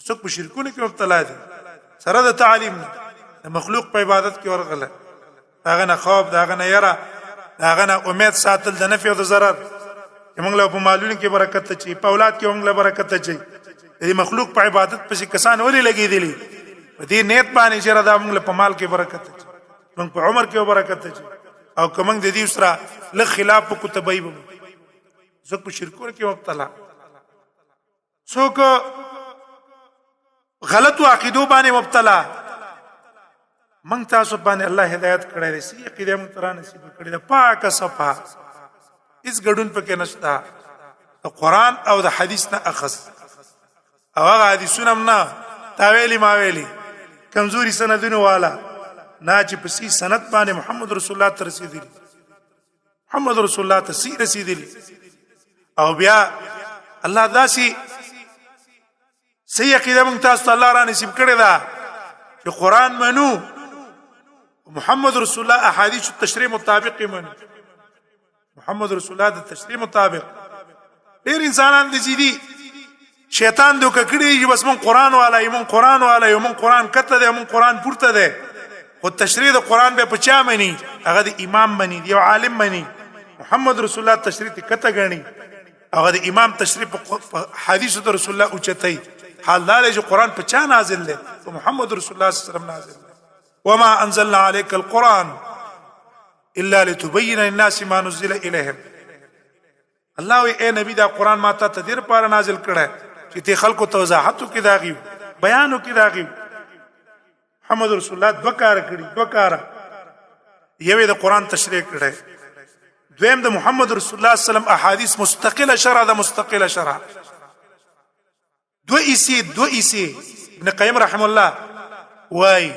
څوک په شرکونو کې مبتلا دي سره د تعلیم نه، د مخلوق په عبادت کې ورغله، هغه نه خوف، دا نه یره، دا نه امید ساتل د نفع او د ضرر، چې موږ له په مالونو کې برکت چي، په اولاد کې موږ له برکت چي. د مخلوق په عبادت پسې کسان ولې لګېدلي؟ په دې نیت باندې چې دا موږ له په مال کې برکت چي، موږ په عمر کې برکت چي، او که موږ د دې سره له خلاف کو تبعیب. څوک په شرکونو کې مبتلا، څوک غلطو عقیدو باندې مبتلا. من تاسو باندې الله هدایت کړی دی، سی عقیده مونږ تر نصیب کړی ده، پاکه صفه، هیڅ ګډون پکې نشته، د قران او د حدیث نه اخذ، او هغه حدیثونه هم نه تا ویلی ما ویلی کمزوري سندونه والا نه، چې په سی سند باندې محمد رسول الله تر رسیدلی، محمد رسول الله ته سی رسیدلی. او بیا الله داسي صحیح عقیده موږ تاسو ته الله را نصیب کړی دا چې قران منو، محمد رسول الله احادیث تشریح مطابق منو، محمد رسول الله د تشریح مطابق. ډیر انسانان دي چې دي شیطان دوک کړی چې بس مون قران والا یو، مون قران والا یو، مون قران کته دی، مون قران پورته دی، خو تشریح د قران به پچا مني؟ هغه د امام مني، یو عالم مني، محمد رسول الله تشریح ته کته غني، هغه د امام تشریح په حدیث د رسول الله اوچتای. حال دا چې قران په چا نازل دی؟ په محمد رسول الله صلی الله علیه وسلم نازل دی. وما انزلنا عليك القران الا لتبين للناس ما نزل اليهم. الله وی اے نبی، دا قران ما ته تدیر پار نازل کړه چې ته خلکو ته وضاحت وکړي، داغي بیان وکړي داغي. محمد رسول الله دوه کار کړی، دوه کار. یوې د قران تشریح کړي، دویم د محمد رسول الله صلی الله علیه وسلم احادیث مستقله شرح ده، مستقله شرح. دوه ایسی ابن قیم رحم الله وای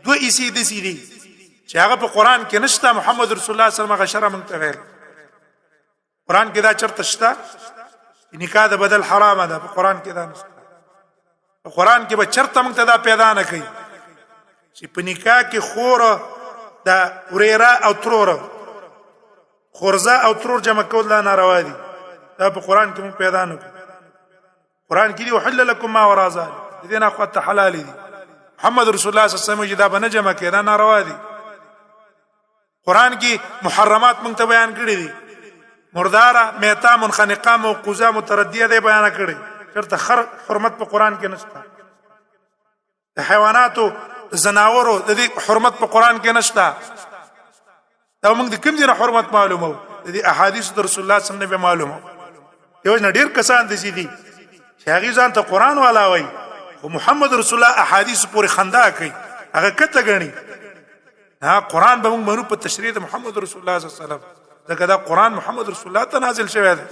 دوه ایسی د سی دي چې هغه په قران کې نشته، محمد رسول الله صلی الله علیه وسلم هغه شرح مونږ ته ویل. قران کې دا چرته شته؟ نکاح د بدل حرامه ده، په قران کې دا نشته. په قران کې به چرته مونږ ته دا پیدا نه کوي چې په نکاح کې خور د وریره او ترور، خورزه او ترور جمع کول دا ناروا دي. دا په قران کې مونږ پیدا نه کوي. قران کې دی وحل لكم ما وراء ذلك، دې نه خو ته حلال دي. محمد رسول الله صلی الله علیه وسلم دا بنه جمع کړي، دا ناروا دي. قران کې محرمات مونږ ته بیان کړی دي، مرداره، میتا، منخنقه، موقوزه، متردیه دی بیان کړی. چرته خر حرمت په قران کې نشته، د حیواناتو، د زناورو د دې حرمت په قران کې نشته. دا موږ د کوم ځای حرمت معلومو؟ د دې احادیث د رسول الله صلی الله علیه وسلم معلومو. یو نه ډیر کسان دي دي چې هغه ځان ته قران والا وای، خو محمد رسول الله احادیث پورې خندا کوي، هغه کته غني. ها، قران به موږ منو په تشریح د محمد رسول الله صلی الله علیه وسلم، ځکه دا قران محمد رسول الله ته نازل شوی دی.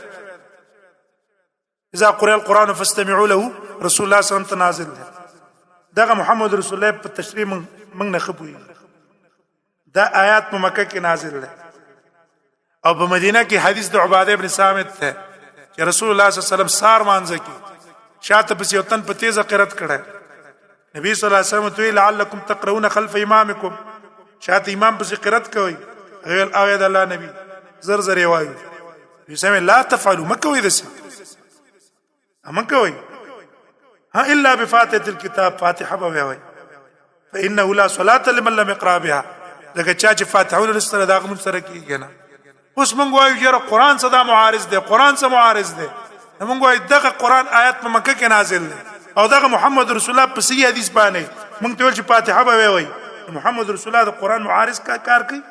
اذا قرئ القرآن فاستمعوا له، رسول الله صلی الله علیه وسلم ته نازل دی. دغه محمد رسول الله په تشریح موږ نه خپوي. دا آیات په مکه کې نازل دی او په مدینه کې حدیث د عباده ابن صامت ته چې رسول الله صلی الله علیه وسلم سار مانځ کې شاته پسې یو تن په تیزه قرت کړه. نبی صلی الله علیه وسلم ته لعلکم تقرؤون خلف امامکم، شاته امام پسې قرت کوي. غیل او د الله نبی، زر زر وایو. سم لا تفعلوا، مکوي دسی مکوي، ها، الا بفاتحه الكتاب، فاتحه به وایي، فانه لا صلاه لمن لم يقرا بها. دغه چا چې فاتحه ولستره دا غمون سره کیږي نه. اوس مونږ وایو چې قرآن صدا معارض دی، قرآن سره معارض دی. مونږ وایو دغه قرآن آیات په مکه کې نازل دی او دغه محمد رسول الله په صحیح حدیث باندې مونږ ته ویل چې فاتحه به وایي. محمد رسول الله د قرآن معارض کا کار کوي؟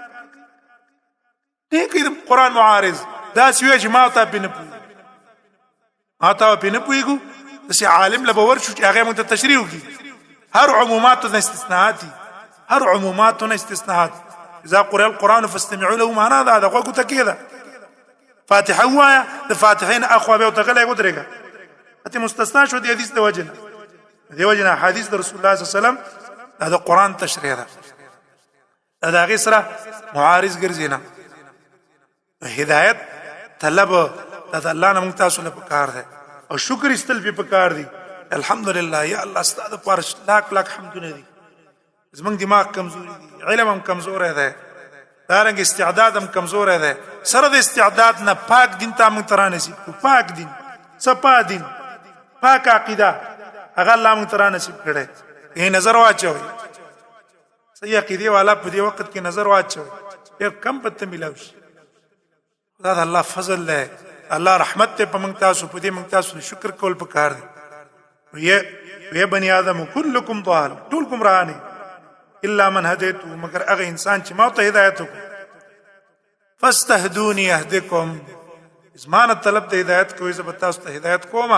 نه کوي. د قرآن معارض دا سوی چې ما ته پینې پوي، ما ته په نه پويګو. چې عالم له باور شو چې هغه موږ ته تشریح وکړي. هر عمومات نه استثناءات، هر عمومات نه استثناءات. اذا قرئ القرآن فاستمعوا له، معنا دا دغه کو تکیده فاتحه وایا، د فاتحین اخوا به تغلې ودرېګه، ته مستثنا شو د حدیث د وجنه. د وجنه حدیث د رسول الله صلی الله علیه وسلم دا د قرآن تشریح ده، دا د هغه سره معارض ګرځي نه. هدایت طلب دا د الله نه موږ تاسو له پکار ده او شکر استل په پکار دي. الحمدلله، یا الله ستاسو پر لاک لاک حمدونه دي. زمونږ دماغ کمزوري دي، علم هم کمزوري ده، دارنګ استعداد هم کمزوري ده. سره د استعداد نه پاک دین ته موږ ترانه سي، پاک دین، صفا دین، پاک عقیده. هغه الله موږ ته نصیب کړي. یې نظر واچوي، صحیح عقیده والا په دې وخت کې نظر واچوي، ډېر کم پته ملاو شي. دا د الله فضل دی، الله رحمت ته په موږ تاسو، په دې موږ تاسو شکر کول پکار دی. وی بنی آدم کلکم ضال، ټول گمراهان، الا من هدیت، مگر هغه انسان چې ما ته هدایت وکړ. فاستهدوني اهدکم، زمانه طلب ته هدایت کوي، زه به تاسو ته هدایت کوم.